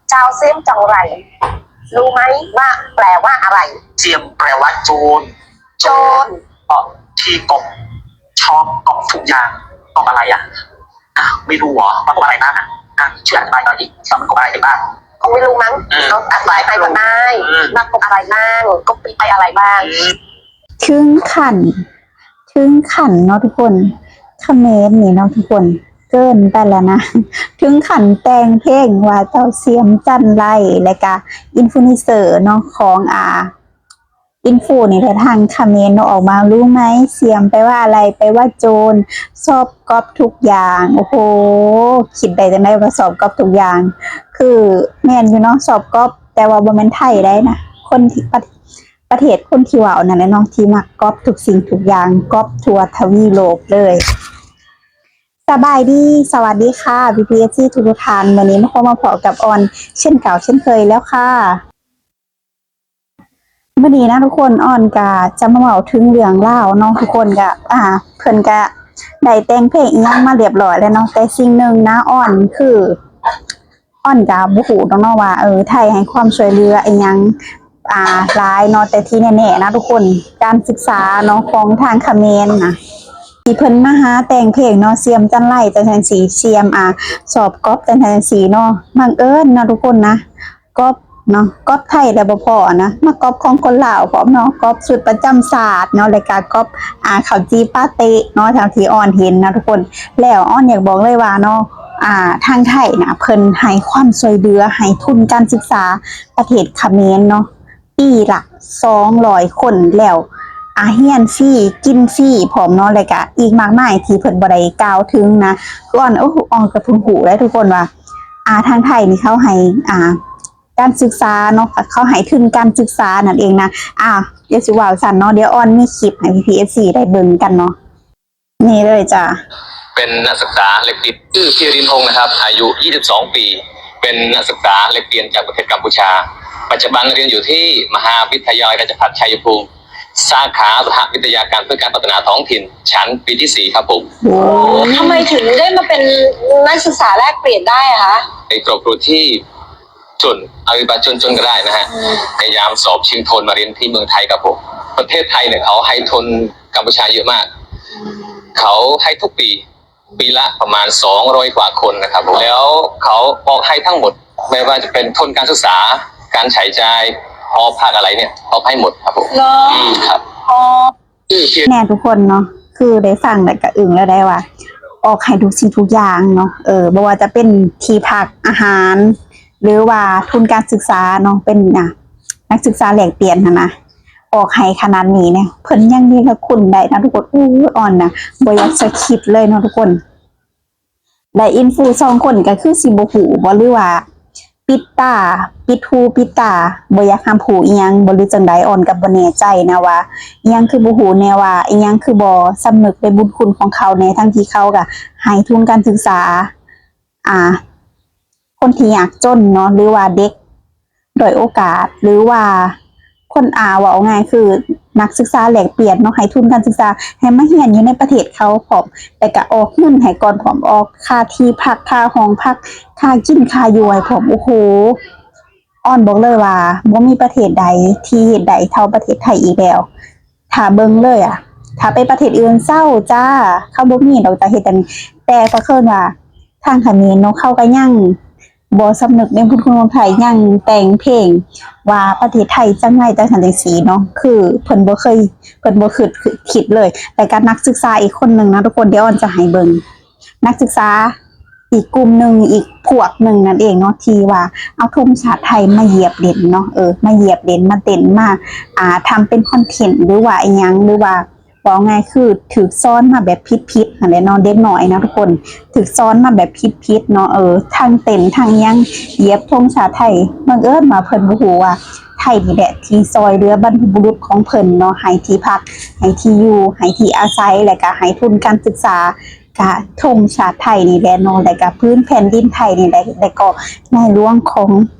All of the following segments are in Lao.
เจ้าเสียมจังไร รู้ไหมว่าแปลว่าอะไร? เสียมแปลว่าโจร โจร เอ่อ ที่ก๊อป ชอบก๊อปทุกอย่าง ก๊อปอะไรอะ? อ่ะ ไม่รู้เหรอ มันก๊อปอะไรบ้างอะ? อ่ะ ช่วยอธิบายหน่อยดิ ว่ามันก๊อปอะไรไปบ้าง? คงไม่รู้มั้ง เออ เอาอธิบายไปก่อนได้ เออ ว่าก๊อปอะไรบ้าง ก๊อปปี้ไปอะไรบ้าง อืม ເຖິງຂັ້ນ ເຖິງຂັ້ນເນາະທຸກຄົນ ຂະເໝນນີ້ເນາະທຸກຄົນ ເກີນໄປແລ້ວນະ ເຖິງຂັ້ນແຕ່ງເພງວ່າເຈົ້າສຽມຈັນໄລ ແລະກະອິນຟລູເອນເຊີເນາະ ຂອງ ອ່າ ອິນຟູນີ້ແຫຼະ ທາງຂະເໝນເນາະ ອອກມາ ຮູ້ໄໝ ສຽມແປວ່າອະໄລ? ແປວ່າໂຈນ ຊອບກັອບທຸກຢ່າງ. ໂອ້ໂຫ ຄິດໄດ້ຈັ່ງໃດວ່າຊອບກັອບທຸກຢ່າງ? ຄືແມ່ນຢູ່ເນາະ ຊອບກັອບ ແຕ່ວ່າບໍ່ແມ່ນໄທໃດນະ ຄົນທີ່ ປະ ປະເທດຄົນທີ່ເວົ້ານັ້ນແຫຼະເນາະ ທີ່ມັກກັອບທຸກສິ່ງທຸກຢ່າງ ກັອບທົ່ວທະວີໂລກເລີຍ. ສະບາຍດີ ສະຫວັດດີຄ່ະ ພີ່ໆ ເອັຟຊີ ທຸກໆທ່ານ ມື້ນີ້ມາພົບມາພໍ້ກັບອອນເຊັ່ນເກົ່າເຊັ່ນເຄີຍແລ້ວຄ່ະ. ມື້ນີ້ນະທຸກຄົນ ອອນກະຈະມາເວົ້າເຖິງເລື່ອງລາວເນາະ ທຸກຄົນກະ ອ່າ ເພິ່ນກະໄດ້ແຕ່ງເພງອີ່ຫຍັງມາລຽບລ້ອຍແລ້ວເນາະ ແຕ່ສິ່ງໜຶ່ງນະ ອອນຄື ອອນກະບໍ່ຮູ້ດອກເນາະວ່າ ເອີ ໄທໃຫ້ຄວາມຊ່ວຍເຫຼືອອີ່ຫຍັງ ອ່າ ຫຼາຍເນາະ ແຕ່ທີ່ແນ່ໆນະທຸກຄົນ ການສຶກສາເນາະ ຂອງທາງຂະເໝນນະ ທີ່ເພິ່ນມາຫາແຕ່ງເພງເນາະ ສຽມຈັນໄລ ຈັ່ງຊັ້ນຊີ້ ສຽມ ອ່າ ຊອບກັອບ ຈັ່ງຊັ້ນຊີ້ເນາະ ບັງເອີນເນາະທຸກຄົນນະ ກັອບເນາະ ກັອບໄທແລ້ວບໍ່ພໍນະ ມາກັອບຂອງຄົນລາວພ້ອມເນາະ ກັອບຊຸດປະຈຳຊາດເນາະ ແລ້ວກະກັອບ ອ່າ ເຂົ້າຈີ່ປາເຕະເນາະ ເທົ່າທີ່ອອນເຫັນນະທຸກຄົນ. ແລ້ວອອນຢາກບອກເລີຍວ່າເນາະ ອ່າ ທາງໄທນະ ເພິ່ນໃຫ້ຄວາມຊ່ວຍເຫຼືອ ໃຫ້ທຶນການສຶກສາປະເທດຂະເໝນເນາະ ປີລະສອງຮ້ອຍຄົນ ແລ້ວ ອ່າ ຮຽນຟຣີ ກິນຟຣີພ້ອມເນາະ ແລ້ວກະອີກມາກມາຍທີ່ເພິ່ນບໍ່ໄດ້ກ່າວເຖິງນະ ຄືອອນ ໂອ້ ອອນກະເພິ່ງຮູ້ເດ້ທຸກຄົນວ່າ ອ່າ ທາງໄທນີ້ເຂົາໃຫ້ ອ່າ ການສຶກສາເນາະ ເຂົາໃຫ້ທຶນການສຶກສານັ້ນເອງນະ. ອ່າ ດຽວຊິເວົ້າສັ້ນເນາະ ດຽວອອນມີຄລິບໃຫ້ພີ່ໆ ເອັຟຊີ ໄດ້ເບິ່ງກັນເນາະ ນີ້ເລີຍຈ້າ. เป็นนักศึกษาแลกเปลี่ยน ชื่อพีรินพงษ์นะครับ อายุยี่สิบสองปี เป็นนักศึกษาแลกเปลี่ยนจากประเทศกัมพูชา ปัจจุบันเรียนอยู่ที่มหาวิทยาลัยราชภัฏชัยภูมิ สาขาอุตสาหวิทยาการเพื่อการพัฒนาท้องถิ่น ชั้นปีที่สี่ครับผม. โอ้ ทำไมถึงได้มาเป็นนักศึกษาแลกเปลี่ยนได้อะคะ? ในครอบครัวที่จน เอาเป็นว่าจนๆ ก็ได้นะฮะ อืม พยายามสอบชิงทุนมาเรียนที่เมืองไทยครับผม. ประเทศไทยเนี่ยเขาให้ทุนกัมพูชาเยอะมาก เขาให้ทุกปี ปีละประมาณสองร้อยกว่าคนนะครับผม แล้วเขาออกให้ทั้งหมด ไม่ว่าจะเป็นทุนการศึกษา การใช้จ่าย หอพักอะไรเนี่ย ออกให้หมดครับผม. เหรอ? อืม ครับ. อ๋อ ແນ່ທຸກຄົນເນາະ ຄືໄດ້ຟັງແລ້ວກະອຶ້ງແລ້ວໄດ້ວ່າ ອອກໃຫ້ທຸກສິ່ງທຸກຢ່າງເນາະ ເອີ ບໍ່ວ່າຈະເປັນທີ່ພັກ ອາຫານ ຫຼືວ່າທຶນການສຶກສາເນາະ ເປັນ ອ່າ ນັກສຶກສາແລກປ່ຽນຫັ້ນນະ ອອກໃຫ້ຂະໜາດນີ້ນະ ເພິ່ນຍັງເນລະຄຸນໄດ້ນະທຸກຄົນ. ໂອ້ຍ ອອນນະ ບໍ່ຢາກຈະຄິດເລີຍເນາະທຸກຄົນ. ແລະ ອິນຟູສອງຄົນກໍຄືຊິບໍ່ຮູ້ບໍ ຫຼືວ່າປິດຕາ ປິດຫູປິດຕາ ບໍ່ຢາກຮັບຮູ້ອີ່ຫຍັງບໍ ຫຼືຈັ່ງໃດ? ອອນກໍບໍ່ແນ່ໃຈນະວ່າ ອີ່ຫຍັງຄືບໍ່ຮູ້ແນ່ ວ່າອີ່ຫຍັງຄືບໍ່ສຳນຶກໃນບຸນຄຸນຂອງເຂົາແນ່ ທັງທີ່ເຂົາກໍໃຫ້ທຶນການສຶກສາ ອ່າ ຄົນທີ່ຍາກຈົນເນາະ ຫຼືວ່າເດັກດ້ອຍໂອກາດ ຫຼືວ່າຄົນ ອ່າ ເວົ້າງ່າຍຄືນັກສຶກສາແລກປ່ຽນເນາະ ໃຫ້ທຶນການສຶກສາ ໃຫ້ມາຮຽນຢູ່ໃນປະເທດເຂົາພ້ອມ ແລ້ວກະອອກເງິນໃຫ້ກ່ອນພ້ອມ ອອກຄ່າທີ່ພັກ ຄ່າຫ້ອງພັກ ຄ່າກິນ ຄ່າຢູ່ໃຫ້ພ້ອມ. ໂອ້ໂຫ ອອນບອກເລີຍວ່າບໍ່ມີປະເທດໃດທີ່ເຮັດໄດ້ເທົ່າປະເທດໄທອີກແລ້ວ. ຖ້າເບິ່ງເລີຍອະ ຖ້າໄປປະເທດອື່ນເຊົາຈ້າ ເຂົາບໍ່ມີດອກຈະເຮັດອັນນີ້ ແຕ່ປະເຊີນວ່າທາງຂະເໝນເນາະ ເຂົາກໍຍັງບໍ່ສຳນຶກໃນບຸນຄຸນຂອງໄທ ຍັງແຕ່ງເພງວ່າປະເທດໄທຈັ່ງໃດຈັ່ງຊັ້ນຈັ່ງຊີ້ເນາະ ຄືເພິ່ນບໍ່ເຄີຍ ເພິ່ນບໍ່ຄິດ ຄິດເລີຍ. ແລ້ວກໍນັກສຶກສາອີກຄົນໜຶ່ງນະທຸກຄົນ ດຽວອອນຈະໃຫ້ເບິ່ງ ນັກສຶກສາ ອີກກຸ່ມໜຶ່ງ ອີກພວກໜຶ່ງນັ້ນເອງເນາະ ທີ່ວ່າເອົາທຸງຊາດໄທມາຢຽບຫຼິ້ນເນາະ ເອີ ມາຢຽບຫຼິ້ນ ມາເຕັ້ນ ມາ ອ່າ ທຳເປັນຄອນເທັນ ຫຼືວ່າອີ່ຫຍັງ ຫຼືວ່າເວົ້າງ່າຍຄືຖືກສອນມາແບບຜິດໆ ຫັ້ນແຫຼະເນາະ ເດັກນ້ອຍນະທຸກຄົນ ຖືກສອນມາແບບຜິດໆ ເນາະ ເອີ ທັງເຕັ້ນທັງຫຍັງ ຢຽບທຸງຊາດໄທ ບັງເອີນວ່າເພິ່ນບໍ່ຮູ້ວ່າໄທນີ້ແຫຼະທີ່ຊ່ອຍເຫຼືອບັນພະບຸລຸດຂອງເພິ່ນເນາະ ໃຫ້ທີ່ພັກ ໃຫ້ທີ່ຢູ່ ໃຫ້ທີ່ອາໄສ ແລະກະໃຫ້ທຶນການສຶກສາ ກະທຸງຊາດໄທນີ້ແຫຼະເນາະ ແລະກະພື້ນແຜ່ນດິນໄທນີ້ແຫຼະ ແລະກໍໃນຫຼວງຂອງ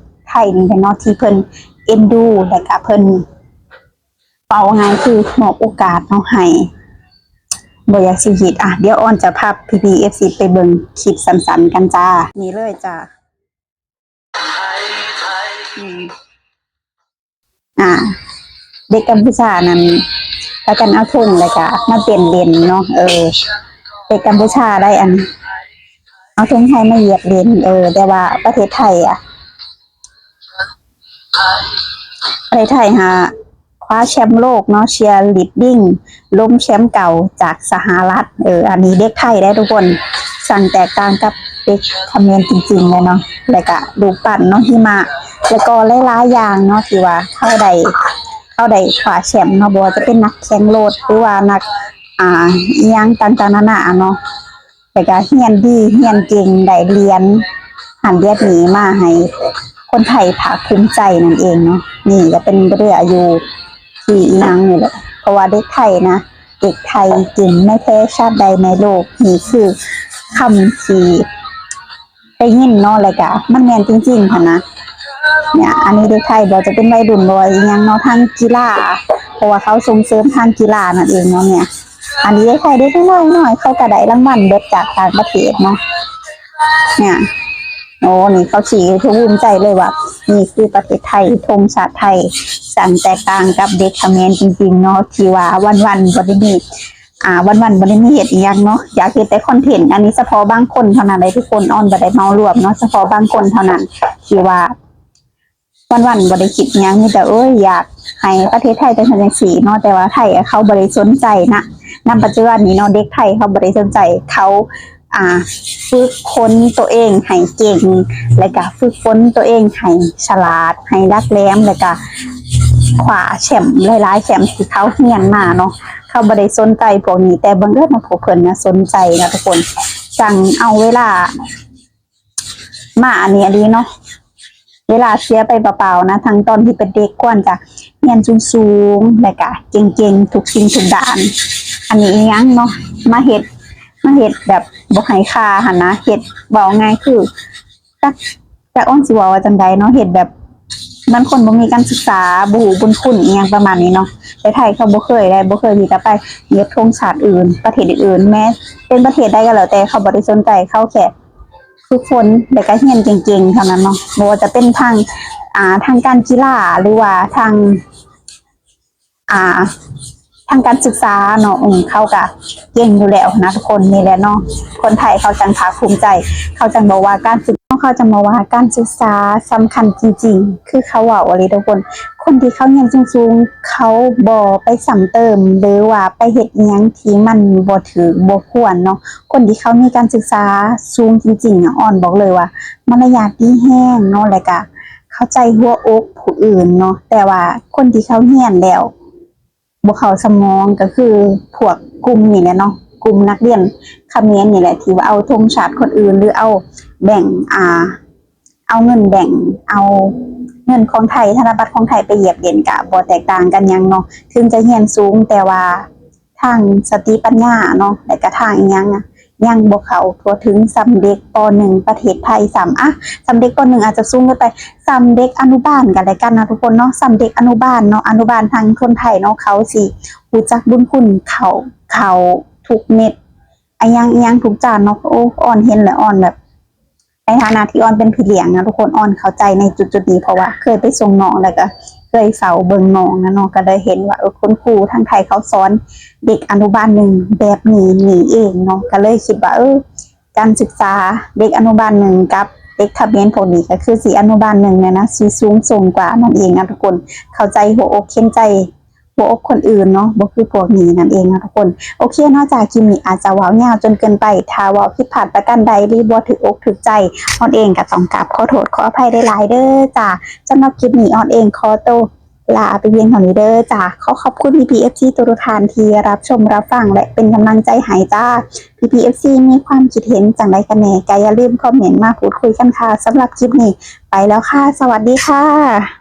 ໄທນີ້ແຫຼະເນາະ ທີ່ເພິ່ນເອັນດູ ແລະກະເພິ່ນ ເວົ້າງ່າຍຄືມອບໂອກາດເນາະ ໃຫ້ ບໍ່ຢາກຊິຄິດ. ອ່ະ ດຽວອອນຈະພາພີ່ໆ ເອັຟຊີ ໄປເບິ່ງຄລິບສັ້ນໆ ກັນຈ້າ. ນີ້ເລີຍຈ້າ. ອືມ ອ່າ ເດັກກຳປູຊານັ້ນ ພາກັນເອົາທຸງ ແລ້ວກະມາເຕັ້ນຫຼິ້ນເນາະ. ເອີ ເດັກກຳປູຊາໄດ້ອັນ ເອົາທຸງໄທມາຢຽບຫຼິ້ນ. ເອີ ແຕ່ວ່າປະເທດໄທອະ ປະເທດໄທຫາ ຄວ້າແຊມໂລກເນາະ ເຊຍລີດດິ້ງ ລົມແຊມເກົ່າຈາກສະຫະລັດ. ເອີ ອັນນີ້ເດັກໄທເດ້ທຸກຄົນ ຊ່າງແຕກຕ່າງກັບເດັກຂະເໝນຈິງໆ ເລີຍເນາະ. ແລ້ວກະຮູບປັ້ນເນາະ ຫິມະ ແລ້ວກໍຫຼາຍໆ ຢ່າງເນາະ ທີ່ວ່າເຂົາໄດ້ ເຂົາໄດ້ຄວ້າແຊມເນາະ ບໍ່ວ່າຈະເປັນນັກແຂ່ງລົດ ຫຼືວ່ານັກ ອ່າ ອີ່ຫຍັງຕ່າງໆ ນານາເນາະ. ແລ້ວກະຮຽນດີ ຮຽນເກັ່ງ ໄດ້ຫຼຽນຫັ້ນຫຼຽນນີ້ມາໃຫ້ຄົນໄທພາກພູມໃຈນັ້ນເອງເນາະ. ນີ້ກະເປັນເລື່ອງອາຍຸທີ່ອີ່ຫຍັງນີ້ແຫຼະ ເພາະວ່າເດັກໄທນະ ເດັກໄທເກັ່ງໃນແທ້ຊາດໃດໃນໂລກ. ນີ້ຄືຄຳທີ່ໄດ້ຍິນເນາະ ແລ້ວກະມັນແມ່ນຈິງໆ ຫັ້ນນະ. ເນີ້ຍ ອັນນີ້ເດັກໄທບໍ່ ຈະເປັນໄວລຸ້ນ ບໍ່ອີ່ຫຍັງເນາະ ທາງກິລາ ເພາະວ່າເຂົາສົ່ງເສີມທາງກິລານັ້ນເອງເນາະ. ເນີ້ຍ ອັນນີ້ເດັກໄທເດັກນ້ອຍໆ ເຂົາກະໄດ້ລາງວັນເບິດຈາກຕ່າງປະເທດເນາະ. ເນີ້ຍ ໂອ້ ນີ້ເຂົາຊີ້ ເຂົາພູມໃຈເລີຍວ່າ ນີ້ຄືປະເທດໄທ ທຸງຊາດໄທ. ຊ່າງແຕກຕ່າງກັບເດັກຂະເໝນຈິງໆ ເນາະ ທີ່ວ່າວັນໆ ບໍ່ໄດ້ມີ ອ່າ ວັນໆ ບໍ່ໄດ້ມີເຮັດອີ່ຫຍັງເນາະ ຢາກເຮັດແຕ່ຄອນເທັນ. ອັນນີ້ສະເພາະບາງຄົນເທົ່ານັ້ນເດ້ທຸກຄົນ ອອນບໍ່ໄດ້ເໝົາລວມເນາະ ສະເພາະບາງຄົນເທົ່ານັ້ນ ທີ່ວ່າ ວັນໆ ບໍ່ໄດ້ຄິດຫຍັງ ມີແຕ່ ເອີຍ ຢາກໃຫ້ປະເທດໄທເປັນຈັ່ງຊັ້ນຈັ່ງຊີ້ເນາະ. ແຕ່ວ່າໄທເຂົາບໍ່ໄດ້ສົນໃຈນະ ນຳປັດຈຸບັນນີ້ເນາະ ເດັກໄທເຂົາບໍ່ໄດ້ສົນໃຈ ເຂົາ ອ່າ ຝຶກຝົນຕົວເອງໃຫ້ເກັ່ງ ແລ້ວກະຝຶກຝົນຕົວເອງໃຫ້ສະຫຼາດ ໃຫ້ຫຼັກແຫຼມ ແລ້ວກະຄວ້າແຊມຫຼາຍໆ ແຊມທີ່ເຂົາຮຽນມາເນາະ. ເຂົາບໍ່ໄດ້ສົນໃຈພວກນີ້ ແຕ່ບັງເອີນວ່າພວກເພິ່ນນະສົນໃຈນະທຸກຄົນ ຈັ່ງເອົາເວລາ ມາອັນນີ້ອີ່ຫຼີເນາະ ເວລາເສຍໄປເປົ່າໆ ນະ. ທັງຕອນທີ່ເປັນເດັກຄວນຈະຮຽນສູງໆ ແລ້ວກະເກັ່ງໆ ທຸກສິ່ງທຸກດ້ານ. ອັນນີ້ອີ່ຫຍັງເນາະ ມາເຮັດ ມາເຮັດແບບບໍ່ໃຫ້ຄ່າຫັ້ນນະ ເຮັດ ເວົ້າງ່າຍຄື ຈັກ ຈັກອອນຊິເວົ້າວ່າຈັ່ງໃດເນາະ ເຮັດແບບເໝືອນຄົນບໍ່ມີການສຶກສາ ບໍ່ຮູ້ບຸນຄຸນອີ່ຫຍັງປະມານນີ້ເນາະ. ແຕ່ໄທເຂົາບໍ່ເຄີຍເດ້ ບໍ່ເຄີຍທີ່ຈະໄປຢຽບທຸງຊາດອື່ນ ປະເທດອື່ນໆ ແມ້ເປັນປະເທດໃດກໍແລ້ວແຕ່ ເຂົາບໍ່ໄດ້ສົນໃຈ ເຂົາແຄ່ ຝຶກຝົນ ແລ້ວກະຮຽນເກັ່ງໆ ເທົ່ານັ້ນເນາະ. ບໍ່ວ່າຈະເປັນທາງ ອ່າ ທາງການກິລາ ຫຼືວ່າທາງ ອ່າ ທາງການສຶກສາເນາະ ເຂົາກະເກັ່ງຢູ່ແລ້ວນະທຸກຄົນ. ນີ້ແຫຼະເນາະ ຄົນໄທເຂົາຈັ່ງພາກພູມໃຈ ເຂົາຈັ່ງບອກວ່າການສຶກ ເຂົາຈັ່ງບອກວ່າການສຶກສາສຳຄັນຈິງໆ ຄືເຂົາເວົ້າອີ່ຫຼີທຸກຄົນ. ຄົນທີ່ເຂົາຮຽນສູງໆ ເຂົາບໍ່ໄປຊ້ຳເຕີມ ຫຼືວ່າໄປເຮັດອີ່ຫຍັງທີ່ມັນບໍ່ຖືກບໍ່ຄວນເນາະ. ຄົນທີ່ເຂົາມີການສຶກສາສູງຈິງໆ ອອນບອກເລີຍວ່າມາລະຍາດດີແຮງເນາະ ແລ້ວກະເຂົ້າໃຈຫົວອົກຜູ້ອື່ນເນາະ. ແຕ່ວ່າຄົນທີ່ເຂົາຮຽນແລ້ວບໍ່ເຂົ້າສະໝອງ ກໍຄືພວກກຸ່ມນີ້ແຫຼະເນາະ ກຸ່ມນັກຮຽນຂະເໝນນີ້ແຫຼະ ທີ່ວ່າເອົາທຸງຊາດຄົນອື່ນ ຫຼືເອົາແບັງ ອ່າ ເອົາເງິນແບັງ ເອົາເງິນຂອງໄທ ທະນະບັດຂອງໄທໄປຢຽບຫຼິ້ນ ກະບໍ່ແຕກຕ່າງກັນຫຍັງເນາະ. ເຖິງຈະຮຽນສູງ ແຕ່ວ່າທາງສະຕິປັນຍາເນາະ ແລະກະທາງອີ່ຫຍັງ ຍັງບໍ່ເຂົ້າທົ່ວເຖິງສ່ຳເດັກ ປໍໜຶ່ງ ປະເທດໄທຊ້ຳ. ອ່ະ ສ່ຳເດັກ ປໍໜຶ່ງ ອາດຈະສູງເກີນໄປ ສ່ຳເດັກອະນຸບານກໍແລ້ວກັນນະທຸກຄົນເນາະ. ສ່ຳເດັກອະນຸບານເນາະ ອະນຸບານທາງຄົນໄທເນາະ ເຂົາຊິຮູ້ຈັກບຸນຄຸນເຂົ້າ ເຂົ້າທຸກເມັດ ອີ່ຫຍັງ ອີ່ຫຍັງທຸກຈານເນາະ. ໂອ້ ອອນເຫັນແລ້ວ ອອນແບບ ໃນຖານະທີ່ອອນເປັນພີ່ລ້ຽງນະທຸກຄົນ ອອນເຂົ້າໃຈໃນຈຸດໆນີ້ ເພາະວ່າເຄີຍໄປສົ່ງນ້ອງ ແລ້ວກໍເຄີຍເຝົ້າເບິ່ງນ້ອງນະເນາະ ກໍໄດ້ເຫັນວ່າ ເອີ ຄຸນຄູທາງໄທເຂົາສອນເດັກອະນຸບານໜຶ່ງແບບນີ້ ນີ້ເອງເນາະ. ກໍເລີຍຄິດວ່າ ເອີ ການສຶກສາເດັກອະນຸບານໜຶ່ງກັບເດັກຂະເໝນພວກນີ້ ກໍຄືຊິອະນຸບານໜຶ່ງນີ້ນະ ຊິສູງສົ່ງກວ່ານັ້ນເອງນະທຸກຄົນ. ເຂົ້າໃຈຫົວອົກເຫັນໃຈ ຫົວອົກຄົນອື່ນເນາະ ບໍ່ຄືພວກນີ້ນັ້ນເອງເນາະທຸກຄົນ. ໂອເຄເນາະ ຈາກຄລິບນີ້ອາດຈະເວົ້າຍາວຈົນເກີນໄປ ຖ້າເວົ້າຜິດພາດປະການໃດ ຫຼືບໍ່ຖືກອົກຖືກໃຈ ອອນເອງກໍຕ້ອງກາບຂໍໂທດຂໍອະໄພຫຼາຍໆເດີຈ້າ. ສຳລັບຄລິບນີ້ ອອນເອງຂໍໂຕລາໄປພຽງເທົ່ານີ້ເດີຈ້າ. ຂໍຂອບຄຸນພີ່ໆ ເອັຟຊີ ທຸກໆທ່ານທີ່ຮັບຊົມຮັບຟັງ ແລະ ເປັນກຳລັງໃຈໃຫ້ຈ້າ. ພີ່ໆ ເອັຟຊີ ມີຄວາມຄິດເຫັນຈັ່ງໃດກັນແດ່ ກໍຢ່າລືມຄອມເມັນມາພູດຄຸຍກັນຄ່ະ. ສຳລັບຄລິບນີ້ໄປແລ້ວຄ່ະ ສະຫວັດດີຄ່ະ.